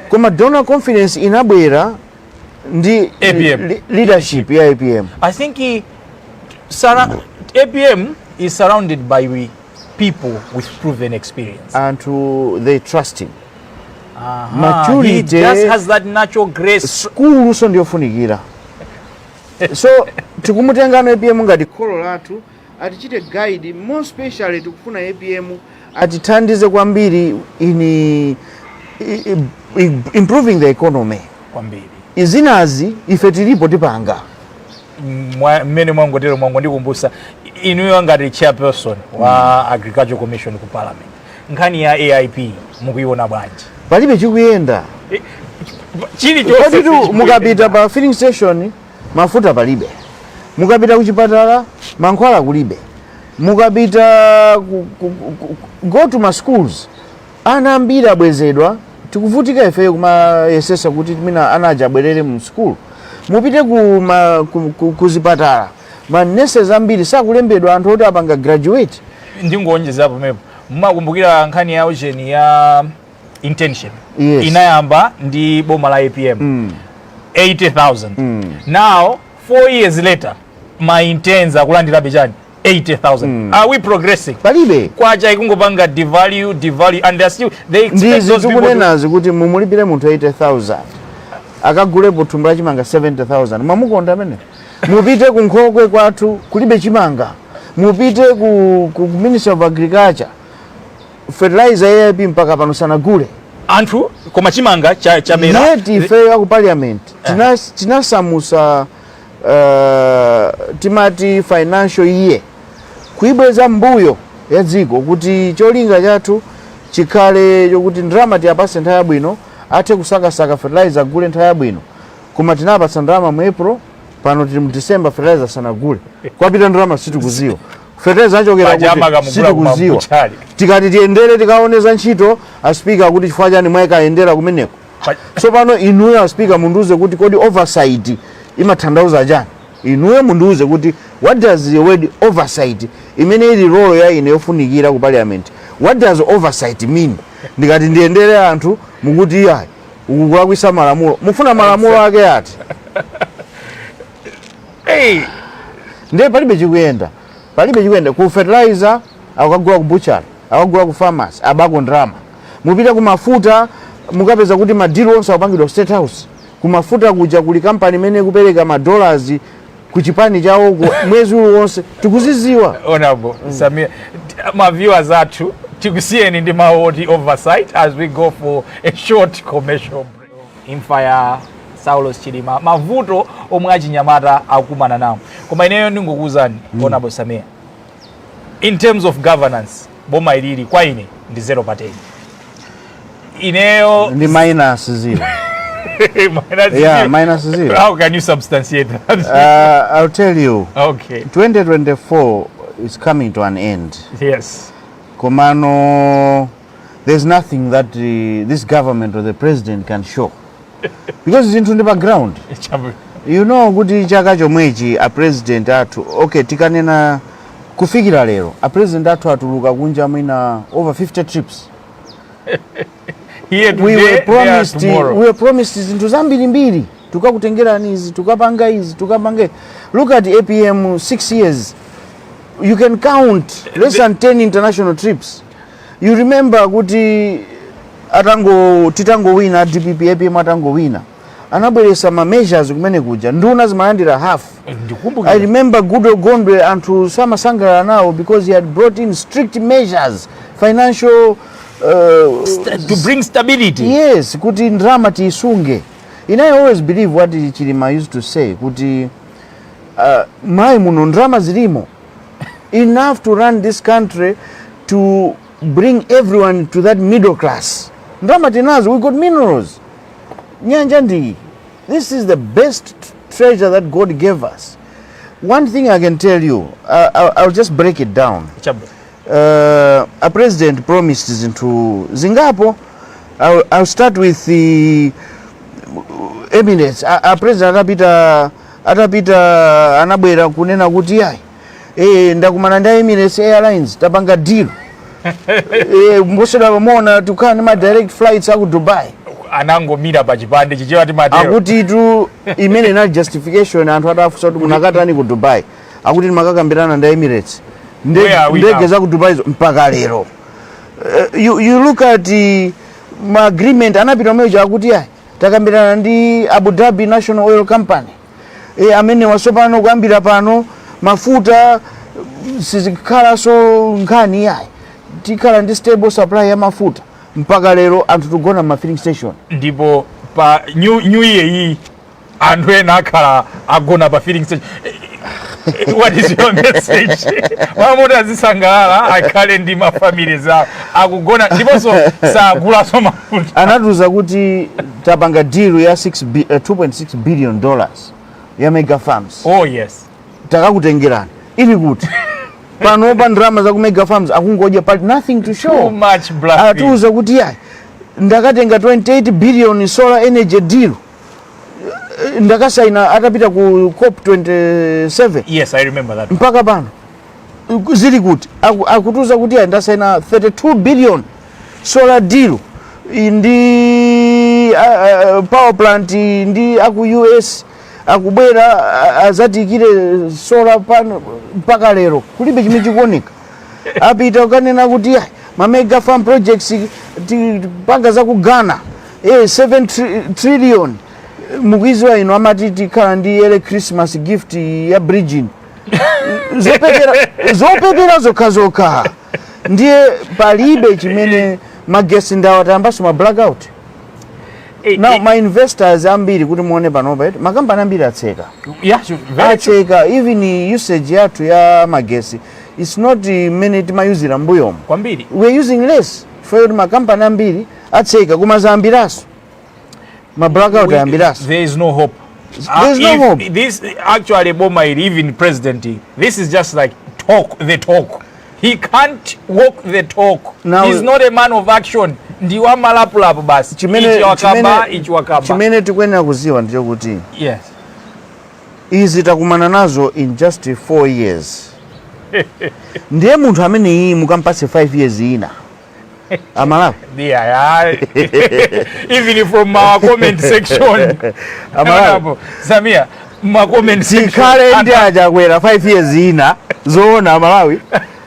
koma donor confidence inabwera ndi APM. Leadership ya APM. I think APM is surrounded by people with proven experience. Anthu, they trust him. Maturity. He just has that natural grace. Skulu so ndiyofunikira, so tikumutengano APM ngati kholo lathu atichite guide. More specially, tikufuna APM atithandize kwambiri in improving the economy. Kwambiri. Izinazi ife tilipo, tipanga. Mmene mwangotero mwangondikumbusa, inuyo ngati chairperson wa Agriculture Commission ku Parliament, nkhani ya AIP mukuiona bwanji? Palibe chikuyenda. Chilichonse Koditu sichikuyenda. mukapita pa filling station, mafuta palibe. Mukapita kuchipatala, mankhwala kulibe. Mukapita go to ma schools, ana ambiri abwezedwa. Tikuvutika ifeyo kumayesesa kuti mina ana aja abwerere mu school. Mupite ku zipatala, ma nurses ambiri sakulembedwa, anthu oti apanga graduate. Ndingonjeza pamenepo, mumakumbukira nkhani ya ujeni ya internship? Yes. Inayamba ndi boma la APM, 80,000. Now 4 years later, ma interns akulandirabe chani? 80,000. Are we progressing? Palibe. Kwacha ikungopanga devalue, devalue, and they are still, they expect Ndizi those people to, tikunenazi kuti mumulipire munthu 80,000 akagulepo thumba la chimanga 70,000, mwamukonda amene? Mupite ku nkhokwe kwathu, kulibe chimanga. Mupite ku Ministry of Agriculture, fertilizer AIP mpaka pano sanagule. Anthu koma chimanga chamera. Yet ife aku Parliament tinasamusa timati financial year, kuibweza mbuyo ya dziko, kuti cholinga chathu chikhale chokuti ndalama tiyapase nthawi yabwino, athe kusakasaka fertilizer, agule nthawi yabwino. Koma tinapatsa ndalama mu April, pano tili mu December, fertilizer sanagule. Kwapita ndalama sitikuziwa, fertilizer achokera Pajama kuti kamugula sitikuziwa. kumabuchali. Tikati tiyendere tikaoneza ntchito, aspika akuti chifukwa chani mwayikayendera kumeneko? Tsopano inuyo aspika mundiuze kuti kodi oversight imatanthauza chani? Inuyo mundiuze kuti what does the word oversight, imene ili role ya ine yofunikira ku Parliament, what does oversight mean? Ndikati ndiyendere anthu, mukuti iyayi, ukukulakwisa malamulo. Mufuna malamulo ake ati? Hey, Ndiye palibe chikuyenda, palibe chikuyenda. Ku fertilizer akagula ku butchery, akagula ku pharmacy, abako ndalama. Mupita ku mafuta, mukapeza kuti ma deal onse akupangidwa ku State House. Ku mafuta kuja kuli kampani imene ikupereka ma dollars ku chipani chawoko mwezi uliwonse, tikuziziwa. Honorable Samir, ma viewers athu, tikusiyeni ndi mawu oti oversight as we go for a short commercial break. Imfa ya Saulos Chilima, mavuto omwe achinyamata akukumana nawo, koma ineyo ndingokuwuzani, Honorable Samir, in terms of governance, boma ilili kwa ine ndi 0 pa 10 ineyo. Ndi minus zero. Minus Yeah, zero. Minus zero. How can you substantiate that? I'll tell you. 2024 is coming to an end. Komano there's nothing that this government or the president can show. Because zinthu ndi pa ground. Chabwino. You know kuti chaka chomwechi a president athu, okay, tikanena kufikira lero, a president athu atuluka kunja mwina over 50 trips. Here today, We were there promised, tomorrow. we were promised zinthu zambirimbiri, tukakutengerani izi, tukapanga izi, tukapanga izi. Look at APM, 6 years, you can count less than 10 international trips. You remember kuti atango titangowina DPP, APM atangowina, anabweresa ma measures kumene kuja, nduna zimalandira half. Ndikumbukira. I remember Goodall Gondwe, anthu samasangalala nawo because he had brought in strict measures, financial To bring stability. Yes, kuti ndalama tiisunge. And I always believe what Chilima used to say, kuti mayi muno ndalama zilimo enough to run this country, to bring everyone to that middle class. Ndalama tinazo, we got minerals, nyanja ndiyi. This is the best treasure that God gave us. One thing I can tell you, I'll just break it down. Chabwino. A president promised zinthu zingapo. I'll start with the Emirates. A president atapita anabwera kunena kuti yayi, ndakumana ndi Emirates Airlines, tapanga deal, mbosera pamona tikukhala ndi ma direct flights aku Dubai. Anangomira pa chipande, Chichewa timatero. Akuti tu imene inali justification, anthu atafunsa kuti munakatani ku Dubai, akuti timakakambirana ndi Emirates. Where are we Ndege now? za ku Dubai zo mpaka lero. You look at ma agreement anapita umenejo, akuti ayi, takambirana ndi Abu Dhabi National Oil Company, amene wasopano kuyambira pano mafuta sizikhalanso nkhani yayi, tikhala ndi stable supply ya mafuta. Mpaka lero anthu tugona ma filling station. Ndipo pa new year iyi anthu ena akhala agona pa filling station. What is your message? Mamoti azisangalala, akhale ndi ma family zawo, akugona ndiponso sagulaso mafuta. Anatiuza kuti tapanga deal ya 6 2.6 billion dollars ya mega farms. Oh yes. Takakutengerani, ili kuti panopa ndalama za ku mega farms akungodya, pali nothing to show. Too much bluffing. Atiuza kuti yayi, ndakatenga 28 billion solar energy deal, ndakasaina atapita ku COP 27. Yes, I remember that. Mpaka pano zili kuti? Akutiuza kuti yayi, ndasaina 32 billion solar deal ndi power plant ndi aku US, akubwera azatikire solar pano. Mpaka lero kulibe chimene chikuoneka. Apita kukanena kuti yayi, ma mega farm projects tipanga za ku Ghana, 7 trillion. Mukuiziwa ino, amati tikhala ndi early Christmas gift ya bridging. Zopepera, zopepera zokha zokha. Ndiye palibe chimene. Magesi ndawo tayambaso ma blackout. Now ma investors ambiri, kuti muone panopa eti, makampani ambiri atseka. Yeah, sure. Very true. Atseka. Even usage yathu ya magesi, it's not imene timayuzira mbuyomo. Kwambiri. We're using less for kuti makampani ambiri atseka, koma zayambiraso ma blackout, ayambiraso. There is no hope. There's no If hope. This actually boma ili, even president, this is just like talk the talk. He can't walk the talk. He's not a man of action. Ndi wa malapulapu basi. Ichi wakaba, ichi wakaba. Chimene tikuyenera kuziwa ndicho kuti izi takumana nazo in just 4 years. Ndiye munthu amene iyi mukampatse 5 years ina, Amalawi. Yeah. Even from our comment section. Amalawi. Honorable Samia, ma comment section. Tikhale ndi aChakwera 5 years ina, zoona, Amalawi?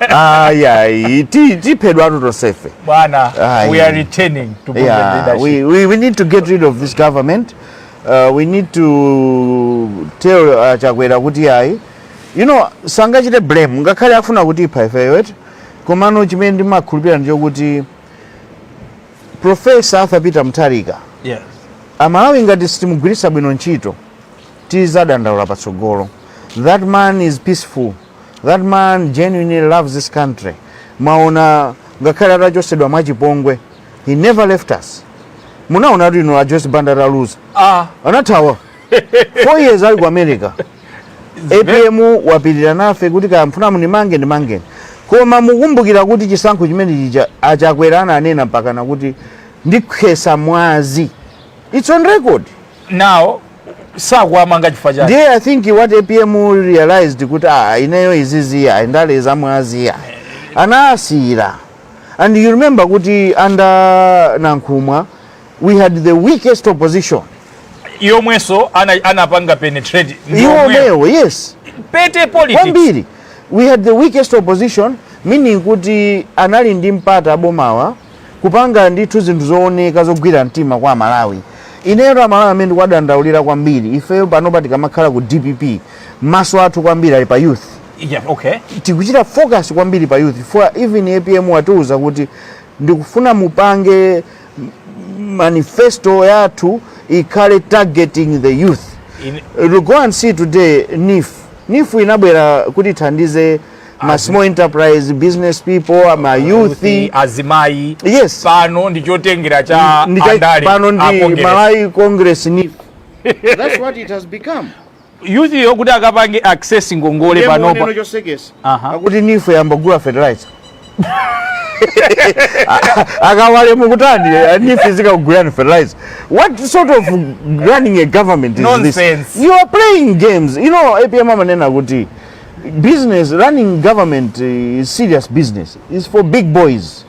Ayayi, tiphedwatu tonsefe. Bwana, Aye. we are returning to proven leadership. We need to get rid of this government. We need to tell Chakwera kuti ayi, sangachite blame ngakhale afuna kuti ipha ifeyo eti. Komano chimene ndimakhulupirira ndichokuti Professor Arthur Peter Mutharika, Amalawi ngati sitimugwiritsa bwino ntchito, tizadandaula patsogolo. That man is peaceful. That man genuinely loves this country. Mwaona ngakhale atachosedwa mwachipongwe, he never left us. Munaona kuti ino a Joyce Banda ataluza, anathawa 4 years ali ku America. APM wapirira nafe kuti kaya mfuna mundimange, ndimangeni, koma mukumbukira kuti chisankho chimene chija aChakwera ananena mpakana kuti ndikhesa mwazi. It's on record. Now sakuamanga chifukwa chake? Ndiye I think what APM realized kuti, ah, ineyo iziziya ndale zamwaziya anasiyira. And you remember kuti under Nankhumwa we had the weakest opposition. Yomwenso anapanga penetrate ndi Iwo omweyo. Omwewo, yes. Petty politics. Kwambiri. We had the weakest opposition, meaning kuti anali ndi mpata abomawa kupanga ndithu zinthu zooneka zogwira mtima kwa Amalawi. Ineyo Amalawi amene ndikuwadandaulira kwambiri, ifeyo panopa tikamakhala ku DPP, maso athu kwambiri ali pa youth. Tikuchita focus kwambiri pa youth, for even APM watiuza kuti ndikufuna mupange manifesto yathu ikhale targeting the youth. To go and see today, NEEF, NEEF inabwera kuti ithandize ma small enterprise business people, ma youth, azimayi. Yes. Pano ndi chotengera cha andale pano a ndi Congress. Malawi Congress NEEF, that's what it has become. Youth yo kuti akapange access ngongole panopa. Chosekesa akuti NEEF yambogula fertilizer. Akawale mukutani? NEEF zikakugulani fertilizer? What sort of running a government is Nonsense. this? You are playing games. APM amanena kuti business, running government is serious business, is for big boys.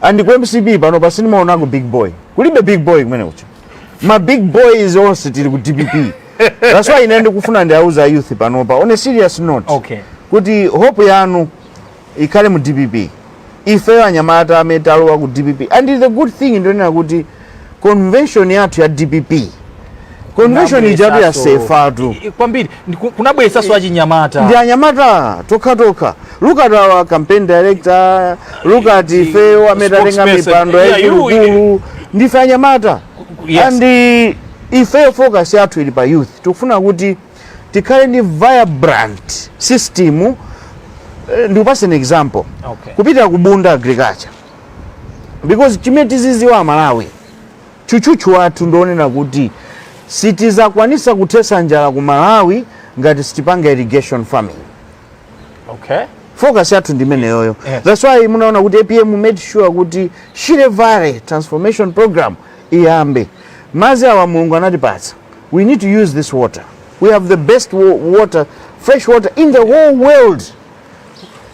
And ku MCP pano pasinimaonako big boy, kulibe big boy kumene kucha. Ma big boys onse tili ku DPP. That's why ine ndikufuna ndiauza youth panopa, on a serious note, kuti hope yanu ikhale mu DPP. Ifeyo anyamata amene talowa ku DPP, and the good thing ndionena kuti convention yathu ya DPP, convention ijatu yasefatu. Kwambiri. Kunabweretsanso achinyamata. Ndi anyamata tokha tokha. Look at our campaign director, look at ifeyo amene tatenga spokesperson. mipando yaikuluikulu, ndife anyamata. And ifeyo focus yathu ili pa youth. Tikufuna kuti tikhale ndi vibrant system. Ndikupase an example. Kupita kubunda agriculture, because chimene tiziziwa Malawi, tchutchutchu wathu ndionena kuti sitizakwanisa kuthesa njala ku Malawi ngati sitipanga irrigation farming. Focus yathu ndi imeneyoyo. That's why munaona kuti APM made sure kuti Shire Valley Transformation Program iyambe. Madzi awa Mulungu anatipatsa, we need to use this water. We have the best water, fresh water in the whole world.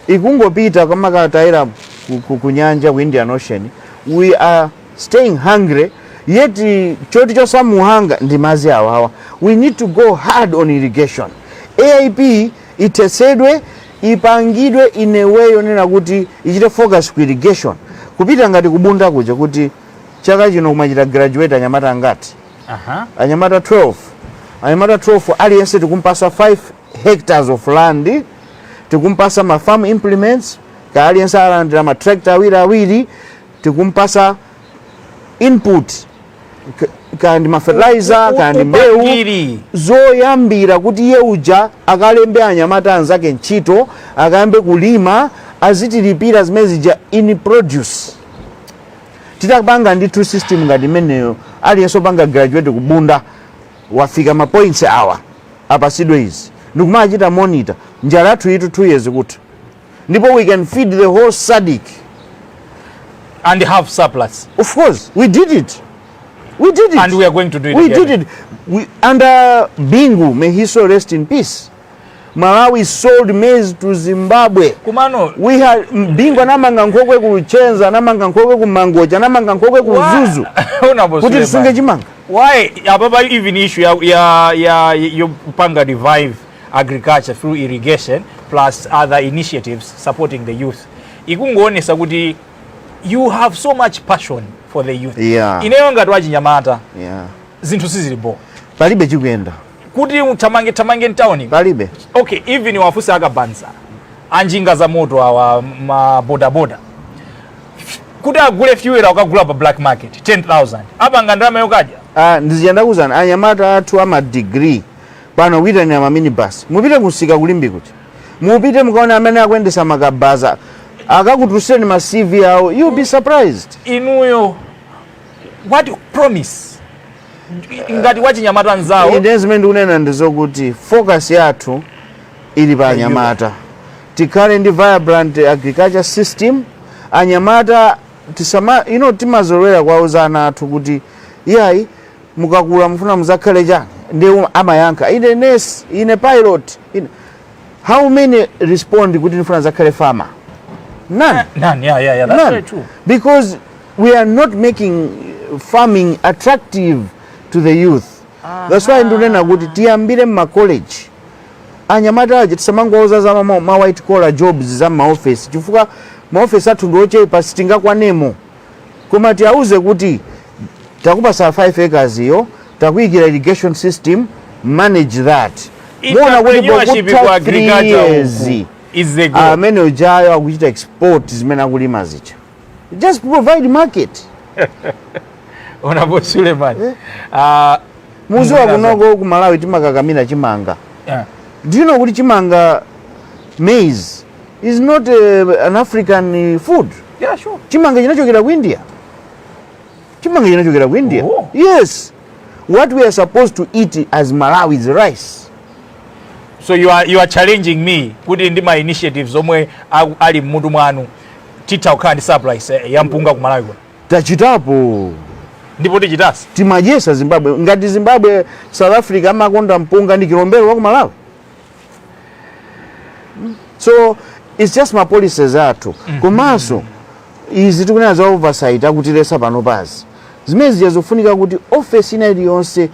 Ikungopita kamakatayira ku nyanja, ku Indian Ocean. We are staying hungry, yet choti chosamuhanga ndi madzi awawa. We need to go hard on irrigation. AIP itesedwe, ipangidwe in a way yonena kuti ichite focus ku irrigation. Kupita ngati kubunda kuja, kuti chaka chino kumachita graduate anyamata angati? Anyamata 12. Anyamata 12 aliyense tikumpasa 5 hectares of land, tikumpasa ma farm implements, ka aliyense alandira ma tractor awiri awiri, tikumpasa input, kandi ma fertilizer, kandi mbewu Upangiri. zoyambira kuti iye uja akalembe anyamata anzake ntchito, akayambe kulima, azitilipira zimene zija in produce. Titapanga ndithu system ngati imeneyo, aliyense opanga graduate kubunda wafika ma points awa, apasidwe izi ndikumachita monitor, njala yathu itu 2 years kuti ndipo we can feed the whole SADC and have surplus. Of course, we did it, we did it. And we are going to do it We again. did it. Under Bingu, may he so rest in peace, Malawi sold maize to Zimbabwe. Kumano We had Bingu anamanga nkhokwe ku Luchenza, anamanga nkhokwe ku Mangochi, anamanga nkhokwe ku Mzuzu Honorable kuti Suleiman. tisunge chimanga. Why apapa even issue ya yopanga revive agriculture through irrigation plus other initiatives supporting the youth ikungoonesa kuti you have so much passion for the youth. Ineyo ngati wachinyamata, zinthu sizilipo. Palibe chikuyenda. Kuti thamange thamange mtawuni. Palibe. Okay, even wafunse akabanza anjinga za moto awa, mabodaboda, kuti agule fuel akagula pa black market 10,000, apanga ndalama yokadya? Ah, ndiziyandakuzana anyamata athu ama degree pano kuyitanira ma minibus. Mupite kusika kulimbi kuti mupite mukaone amene akuyendesa makabaza, akakutuseni ma CV awo, you'll be surprised. Inuyo, what promise ngati wachinyamata nzawo? Ine zimene ndikunena ndizokuti focus yathu ili pa anyamata. Tikhale ndi vibrant agriculture system. Anyamata tisama timazolowera kuwauza ana athu kuti iyayi. Mukakula mufuna muzakhale chani? Ndi amayankha, "Ine nurse, ine pilot, ine." How many respond kuti ndifuna zakhale farmer? None. None. Yeah, that's None. very true. Because we are not making farming attractive to the youth. That's why ndinena kuti tiyambire mma college. Anyamata aja tisamangowauza za ma white collar jobs za maofesi, chifukwa maofesi athu ndi ochepa, sitingakwanemo. Koma tiyauze kuti takupasa 5 acres iyo, takuyikira irrigation system, manage that. Muona kuti Entrepreneurship pokutha ku 3 agriculture years, uku is the goal. Amene ujayo akuchita export zimene akulima zija. Just provide market. Honorable Suleiman. Muziwa, Munaza. kunoko ku Malawi timakakamira chimanga. Do you know kuti chimanga, maize, is not an African food? Yeah, sure. Chimanga chinachokera ku India. Chimanga chinachokera ku India. Oh. Yes. What we are supposed to eat as Malawi is rice. So you are challenging me kuti ndi ma initiatives omwe ali mmutu mwanu titha kukhala ndi surplus ya mpunga ku Malawi kuno? Tachitapo. Ndipo tichitasi. Timadyesa Zimbabwe. Ngati Zimbabwe, South Africa amakonda mpunga ndi kilombero wa ku Malawi. So it's just ma policies athu. Komanso izi tikunena za oversight akutilesa pano pazi, zimene zija zofunika kuti office ina iliyonse,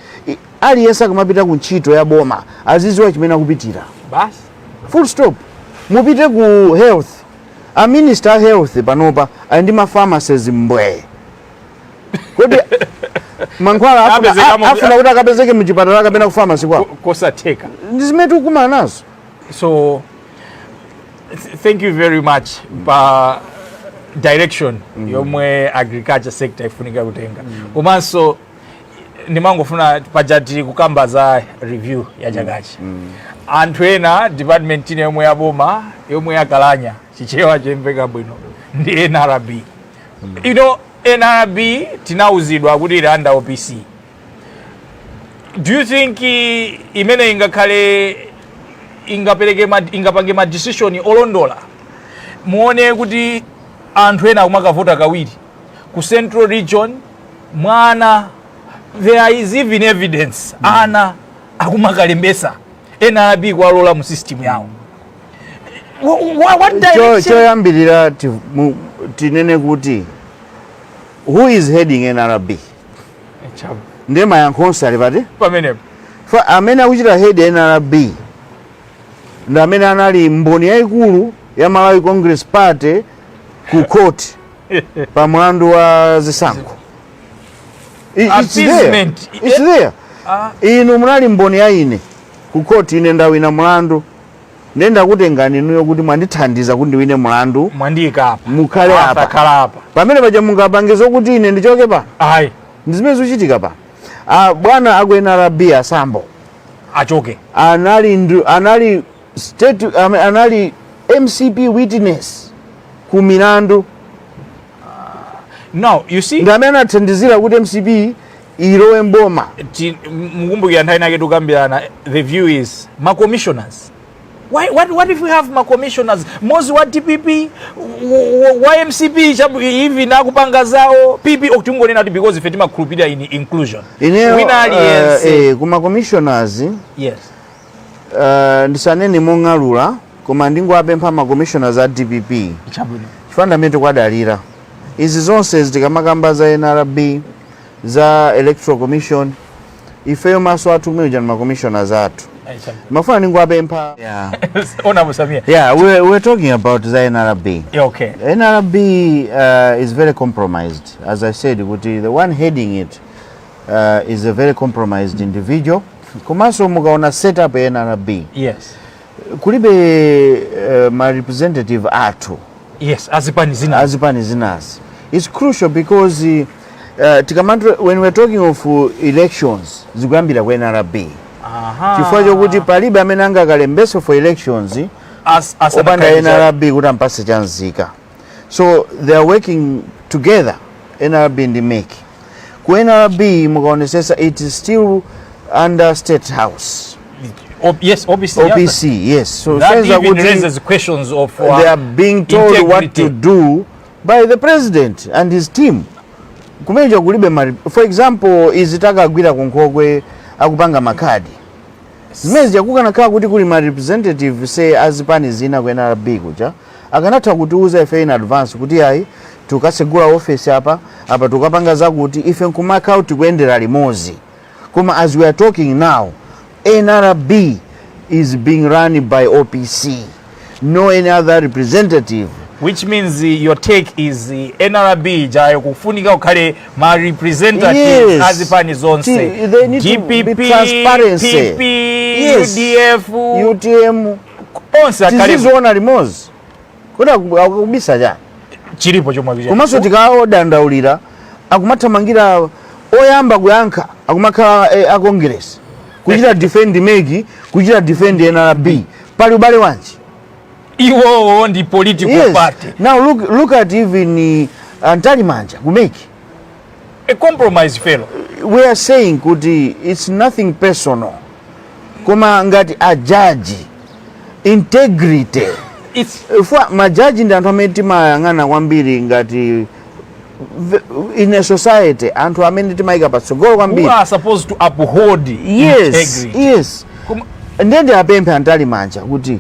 aliyense akamapita ku ntchito ya boma aziziwa chimene akupitira. Basi. Full stop. Mupite ku health, a minister a health panopa ali ndi ma pharmacies mbwee. Kodi mankhwala afuna kuti akapezeke mchipatala kapena ku pharmacy kwawo? Kosatheka. Ndi zimene tikukumana nazo. So thank you very much pa direction yomwe agriculture sector ifunika kutenga. Komanso ndimangofuna, paja tili kukamba za review ya chakachi, anthu ena department ine yomwe yaboma yomwe yakalanya, Chichewa chemveka bwino, ndi NRB. NRB tinauzidwa kuti ili under OPC. Do you think imene ingakhale ingapereke ingapange ma decision olondola? Muone kuti anthu ena akumakavota kawiri ku Central Region. Mwana, there is even evidence, ana akumakalembesa, NRB kuwalola mu system yawo. What direction? Choyambirira tinene kuti who is heading NRB? Ndiye mayankho onse ali pati? Pamenepo. Fa amene akuchita head NRB ndi amene anali mboni yayikulu ya Malawi Congress Party ku court pa mulandu wa zisankho. It's there. Appeasement. It's there. Ah. Inu munali mboni ya ine ku court, ine ndawina mulandu, ndiye ndakutengani inuyo kuti mwandithandiza kuti ndiwine mulandu. Mwandiyika apa. Mukhale Arthur, apa. khala apa. Pamene paja mungapange zokuti ine ndichoke pa? Ayi. Ndi zimene zikuchitika pa. Ah, bwana aku NRB asambo achoke. Anali state anali MCP witness ku milandu. Now you see, ndi amene anathandizira kuti MCP ilowe mboma. Mukumbukira nthawi inake tikukambirana, the view is ma commissioners. Why, what if we have ma commissioners mozi wa DPP, wa MCP, even akupanga zawo PP, okutingonena kuti because ife timakhulupirira in inclusion, ineyo wina aliyense. Kuma commissioners, ndisanene mong'alula, koma ndingowapempha ma commissioners a DPP, Chabwino. Chifukwa ndamene tikwadalira izi zonse zitikamakamba za NRB, za Electoral Commission, ifeyo maso athu kumene kuja ndi ma commissioners athu. Chabwino. Mafuna ndingowapempha, yeah. Honorable Samia. Yeah, we're talking about the NRB. Yeah, okay. NRB is very compromised. As I said, kuti the one heading it is a very compromised individual. Komanso mukaona setup ya NRB, kulibe ma representative athu Azipani zina. Azipani zinazi. It's crucial because when we're talking of elections, zikuyambira ku NRB. Chifukwa chokuti palibe amene angakalembese for elections opanda NRB kuti ampase chanzika. So they are working together, NRB ndi MEC. Ku NRB mukaonesesa, it is still under State House. Yes, OPC. OPC, yes. So That says even kuti raises questions of they are being told what to integrity. Do by the president and his team. Kumeneja kulibe for example, izi takagwira kunkhokwe akupanga makhadi, zimene zija kukanakhala kuti kuli ma representative, say, azipani zina ku NRB kuja, akanatha kutiuza ife in advance kuti ayi, tukasegula office apa, apa tukapanga zakuti, ife nkumakhala tikuyendera limodzi. Koma as we are talking now, NRB is being run by OPC, no any other representative. Which means your take is NRB jayo kufunika kukhale ma representatives azipani zonse. They need to be DPP, transparency. PP, UDF, UTM, onse akhale. Tiziziona limodzi kuti akubisa chani. Chilipo chomwe akuchita. Komanso tikaodandaulira, akumathamangira oyamba kuyankha akumakhala a Congress kuchita defend MEC, kuchita defend NRB. Pali ubale wanji? Iwowo ndi political party. Now look at even Mtalimanja ku MEC. A compromise fellow. We are saying kuti it's nothing personal, koma ngati ajaji, integrity. It's Fwa majaji ndi anthu amene timayang'ana kwambiri ngati in a society, anthu amene timayika patsogolo who kwambiri. Are supposed to uphold integrity. Ndiye apemphe a Mtalimanja kuti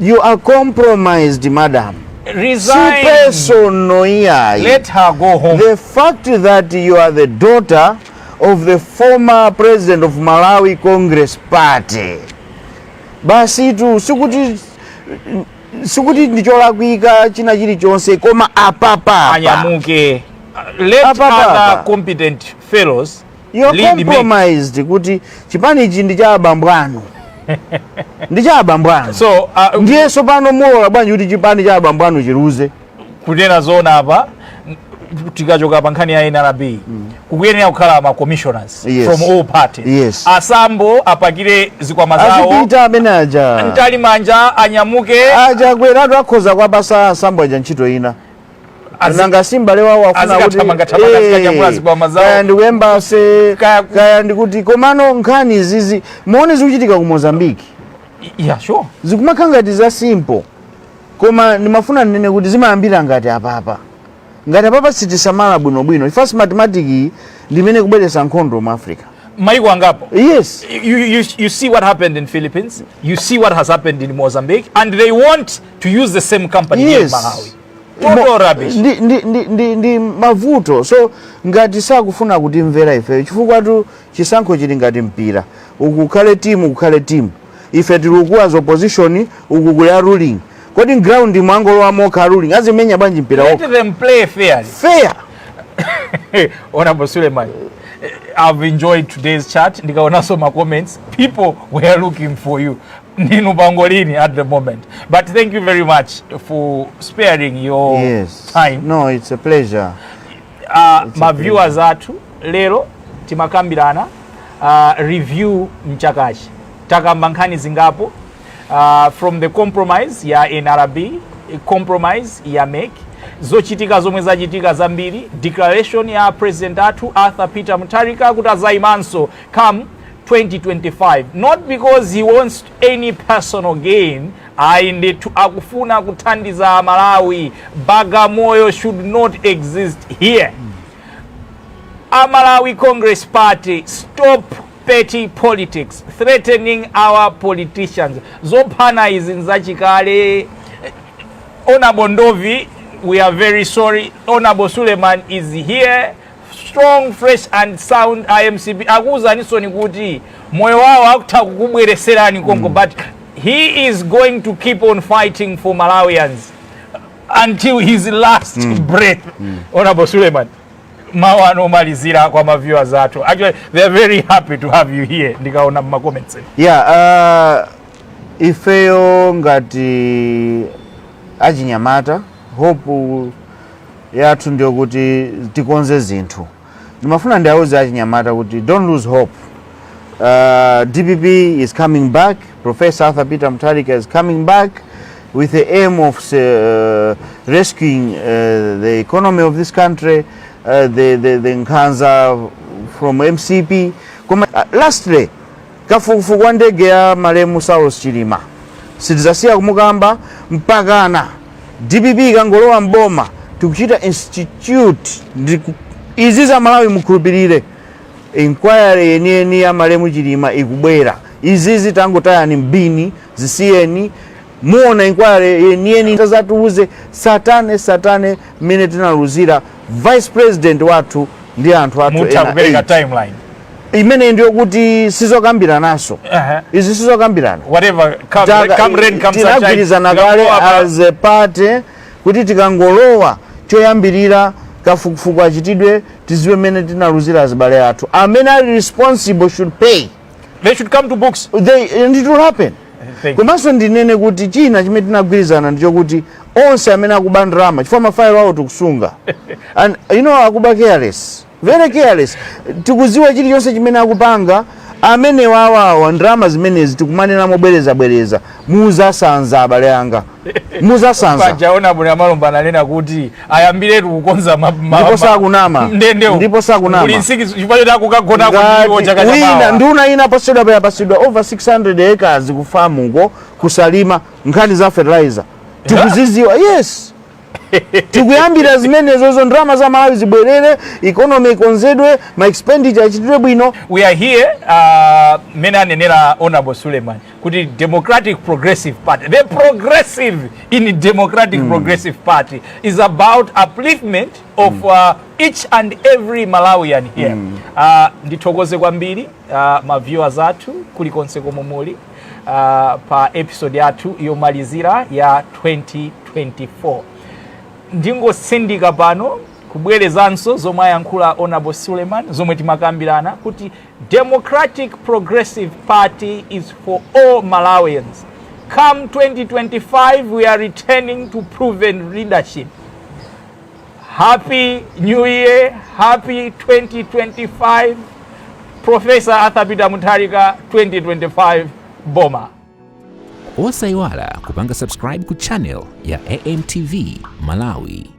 you are compromised, madam. Si Resign. Personal iyayi. Let her go home. The fact that you are the daughter of the former president of Malawi Congress Party, basi tu, sikuti ndicholakwika china chilichonse, koma apapa Anyamuke. Let Apa, apa, other apa. competent fellows You're lead me. compromised kuti chipani ichi ndi cha abambo anu, ndi cha abambo anu. So Ndiyenso pano mulola bwanji kuti chipani cha abambo anu chiluze? Kunena zoona apa, tikachoka pa nkhani ya NRB, kukuyenera kukhala ma commissioners from all parties. Asambo apakire zikwama zawo. Azipita amene aja. Mtalimanja anyamuke. Aja kweratu akhoza kwapasa Asambo aja ntchito ina. Nanga simbale wawo afuna kuti Azikathamanga-thamanga, azikanyamula zikwama zawo. Kaya ndikuyembase, kaya ndikuti, komano nkhani izizi muone zikuchitika ku Mozambique. Zikumakhala ngati za simple, koma ndimafuna ndinene kuti zimayambira ngati apapa. Ngati apapa sitisamala bwinobwino, ifa Smartmatic iyi ndimene kubweretsa nkhondo mu Africa. Maiko angapo. You see what happened in Philippines, you see what has happened in Mozambique, and they want to use the same company here in Malawi. Total rubbish. Ndi mavuto. So ngati sakufuna kutimvera ifeyo, chifukwa tu chisankho chili ngati mpira, uku kukhale timu, kukhale timu, ife tili uku as opposition, uku kuli a ruling. Kodi ground mwangolowa mokha a ruling, azimenya bwanji mpira Let wokha? Them play fairly. Fair. Honorable Suleiman, I've enjoyed today's chat. Ndikaonanso ma comments, people were looking for you. Ndinu pangolini at the moment. But thank you very much for sparing your time. No, it's a pleasure. Ma viewers athu, lero timakambirana review mchakachi. Takamba nkhani zingapo, from the compromise ya NRB, compromise ya MEC, zochitika zomwe zachitika zambiri, declaration ya president athu Arthur Peter Mutharika kuti azayimanso come 2025, not because he wants any personal gain, ayi ndithu, akufuna kuthandiza Malawi. Bagamoyo should not exist here. Amalawi Congress Party, stop petty politics threatening our politicians. Zophana izi nzachikale. Honorable Ndovi, we are very sorry. Honorable Suleiman is here, strong, fresh and sound. IMCP akuwuzanisoni kuti moyo wawo akutha kukubwereserani konko, but he is going to keep on fighting for Malawians until his last breath. Honorable Suleiman, mawu anu omalizira kwa ma viewers athu. Actually, they are very happy to have you here, ndikaona mma comments. Yeah, ifeyo ngati achinyamata, hope yathu ndiyo kuti tikonze zinthu. Ndimafuna ndiawuze achinyamata kuti don't lose hope. DPP is coming back. Professor Arthur Peter Mutharika is coming back with the aim of rescuing the economy of this country, the nkhanza from MCP. Koma, lastly, kafukufuku wa ndege ya malemu Saulos Chilima sitidzasiya kumukamba mpakana DPP ikangolowa mboma. Tikuchita institute ndi Izi za Malawi, mukhulupirire, inquiry yeniyeni ya malemu Chilima ikubwera. Izizi tangotayani mbini, zisiyeni, muona inquiry yeniyeni tazatiuze satane satane mmene tinaluzira vice president wathu ndi anthu athu Mutha ena kupereka 8. timeline? Imene ndiyo kuti sizokambiranaso. Izi sizokambirana. Whatever come, come rain, come sunshine. Tinagwirizana kale Tikakuwa as a party kuti tikangolowa, choyambirira kafukufuku achitidwe, tiziwe mmene tinaluzira azibale athu. Amene ali responsible should pay. They should come to books. And it will happen. Thank you. Komanso ndinene kuti china chimene tinagwirizana ndichokuti onse amene akuba ndalama, chifukwa mafailo awo tikusunga, and akuba careless, very careless, tikuziwa chilichonse chimene akupanga. Amene wawawa ndalama zimenezi tikumanena mobwerezabwereza, muzasanza, abale anga, muzasanza. Pajaona bwana Malomba ananena kuti ayambiretu kukonza Ndipo sakunama. Ndendewo. Ndipo sakunama. Kuli nsikizo chifukwa choti akukagona kundiwo chaka Ngati wina chamawa. nduna ina pasidwa payapasidwa over 600 acres kufamuko kusalima, nkhani za fertilizer tikuziziwa. Yes, tikuyambira zimenezozo. Ndalama za Malawi zibwerere, economy ikonzedwe, ma expenditure achitidwe bwino. We are here, mene anenera Honorable Suleiman kuti Democratic Progressive Party, the progressive in Democratic Progressive Party is about upliftment of each and every Malawian here. Ndithokoze kwambiri ma viewers athu kulikonse komwe muli pa episode yathu yomalizira ya 2024. Ndingosindika pano kubwerezanso zomwe ayankhula Honorable Suleiman, zomwe timakambirana kuti Democratic Progressive Party is for all Malawians. Come 2025, we are returning to proven leadership. Happy New Year, happy 2025. Professor Arthur Peter Mutharika, 2025 boma. Osayiwala kupanga subscribe ku channel ya AMTV Malawi.